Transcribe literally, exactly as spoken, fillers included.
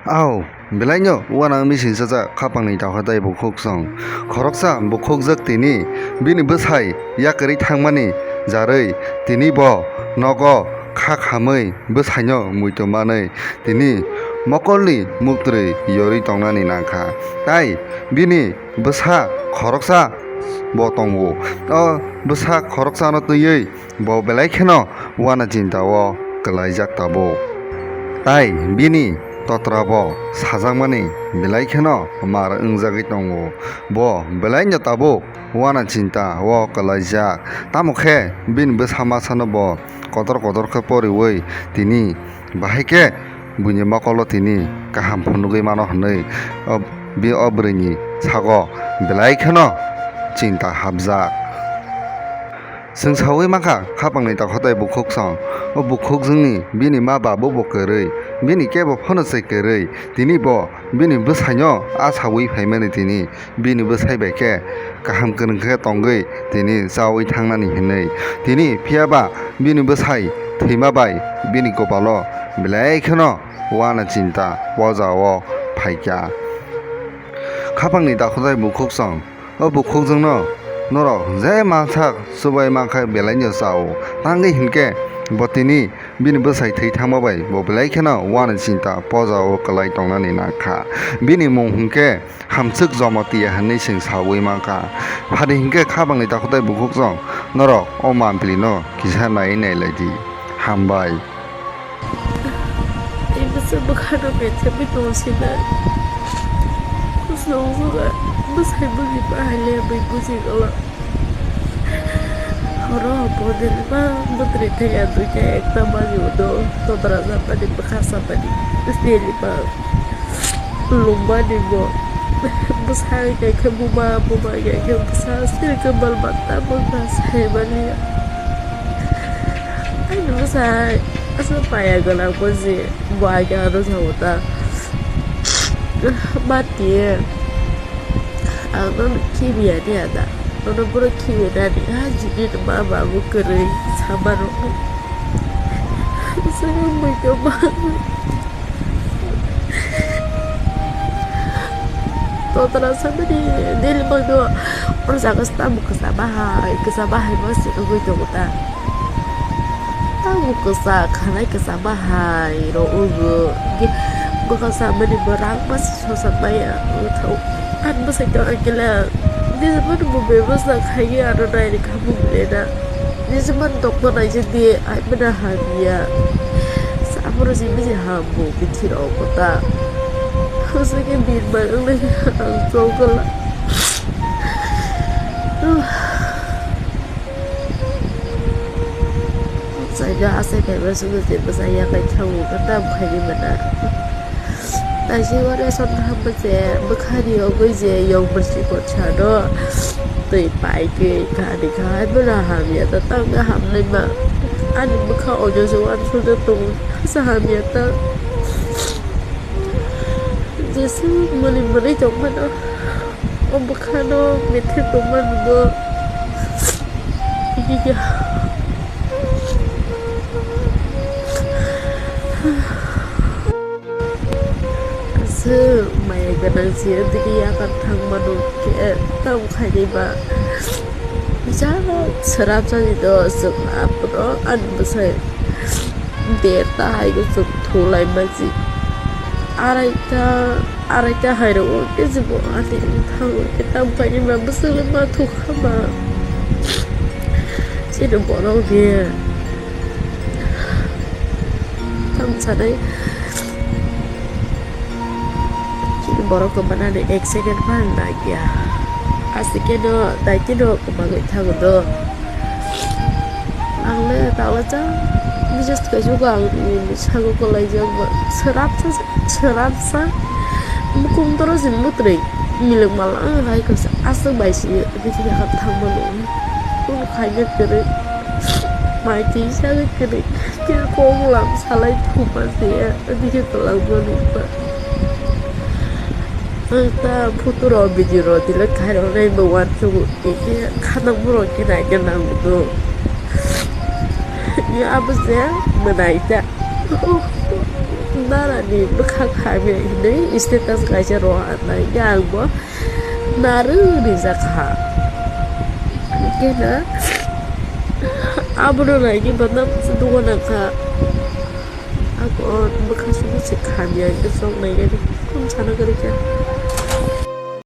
Au, belaino uanang mising sajak khapangni takha tei bukhuk song. Khoroksa bukhukjak tini, bini bwsai yakarwi thangmani jarwi tini bo nogo kha khamwi bwsaino muitu manwi tini mokolni muktrwi yorwi tongnani nangkha. Tai bini bwsa khoroksa bo tongo. O bwsa khoroksano twiwi bo belai kheno uana chinta o kwlaijak tabuk. Tai bini totra bo sajakmani belai kheno mar wngjagwi tongo. Bo belaino tabuk uana chinta o kwlaijak. Tamo khe bini bwsa masano bo kotor kotor khe poriwi tini bahai khe buini mokolo tini kaham phunugwi mano hwnwi o, bi-, o bwrwini sago belai kheno chinta hapjak. Chwng saui mankha khapangni takhotai bukhuk song. O bukhukjwngni bini ma babu bo kwrwi, bini kebo phano se kwrwi, tini bo bini bwsaino a saui phaimani tini bini bwsai bai khe kaham kwrwng khe tongwi tini chaui thangnani hinwi. Tini phiya ba bini bwsai thwima bai bini kopalo belai kheno uana chinta poja o phaikha. Khapangni dakhotai bukhuk song. O bukhukjwngno norok je mansak chubai mankha belaino chao. Tangwi hinkhe bo tini bini bwsai thwi thangma bai bo belai kheno uana chinta poja o kwlai tongnani nangkha. Bini mung hinkhe Hamswk Jomotiya hwnwi chwng saui mankha. Phadi hinkhe khapangni takhotai bukhukjwng norok o mampli no kisa nai nailai di. Hambai. Tei bwswk bwkhano methemwi tongsinai. Kusnung juga bwsai bwgwi bahai le bui buji golo. Horo hopodin ma bwtwrwi thaiya duita ekta magi udo todra japani bwkha sapani. Sili ma lumbani bo bwsa wngya khe buma, buma wngya khe bwsa, sili khe mal mata bwkha saimani. Ani bwsa aswk paya gwnang bo je. Bo agya ano sago ta. Mati, ang nono khibiya de ada. Nono boro khibiya de ani. Ha, jini no ma babu kwrwi sama rok. Saka mui to ma. Totra samani daily bang do. Oro jaga se tamo kwsa bahai, kwsa bahai ma se nugui tongo ta. Tamo kwsa khanai kwsa bahai rok wngwi bwkha samani bo rang masa sosa maya wngthau. Ani bwsai to ang kela nini mani bo bebasa khaiwi ano naini khamu bwlena. Nini mani dokma naijak di ai mani hamya. Samoro si bisi ham bo bithi rok kota. Hwsakhe birman wnglai ang chokla. Jaga asai kaiba sugo je bwsa yakai thango khe tam khaini mana. Taisi ore son hambo je bwkhani ogoi je yong bwrchi kochano twi pai twi kani khai bwla hamya ta tang hamnai ma. Ani bwkha ojo se uansuk tongo hasa hamya ta. Jesu mani mani tongmano. O bwkhano methai tongmani bo. Aswk maya gwnang se tini yakan thangmano khe tam khainai ba. Bijak swrapjani do chwng aphuru ani bwsai derta hai khe chwng thulai masi. Araita, araita hai rok o khe je bo ani bwkhak o khe tam khainai ma bwswk le ma thuk kha ba. Chini borok de tam sanai. Chini borok kwbanani ek second phan nangya. Aswk khe no daitino kwbangwi thango do. Ang le tala cha, bises kaisa ko ang ni sago kwlaijak ba. Swrapsa, swrapsa. Mukhung toro se mutrwi. Milok mal ang hai kaisa aswk bai si, bisi yakar thangma nung. Kunu khaina kwrwi. Mai twi sagwi kwrwi. Khe kok lam salai thuma se, bisi kwlangma nung ba. Ang ta photo rok, video rok delete khai rok nai bo uansukgo. Khe khanang borok khe naikhe nang do. Ni abo je mwnai ta. Narani bwkha khamya hinwi status kaisa rw anai, ya ang bo narwk rijak kha. Kena abono naini badnam se dugo nangkha. Ako bwkha simi se khamya hwnkhe chwng naigani kum sana kwrwikha.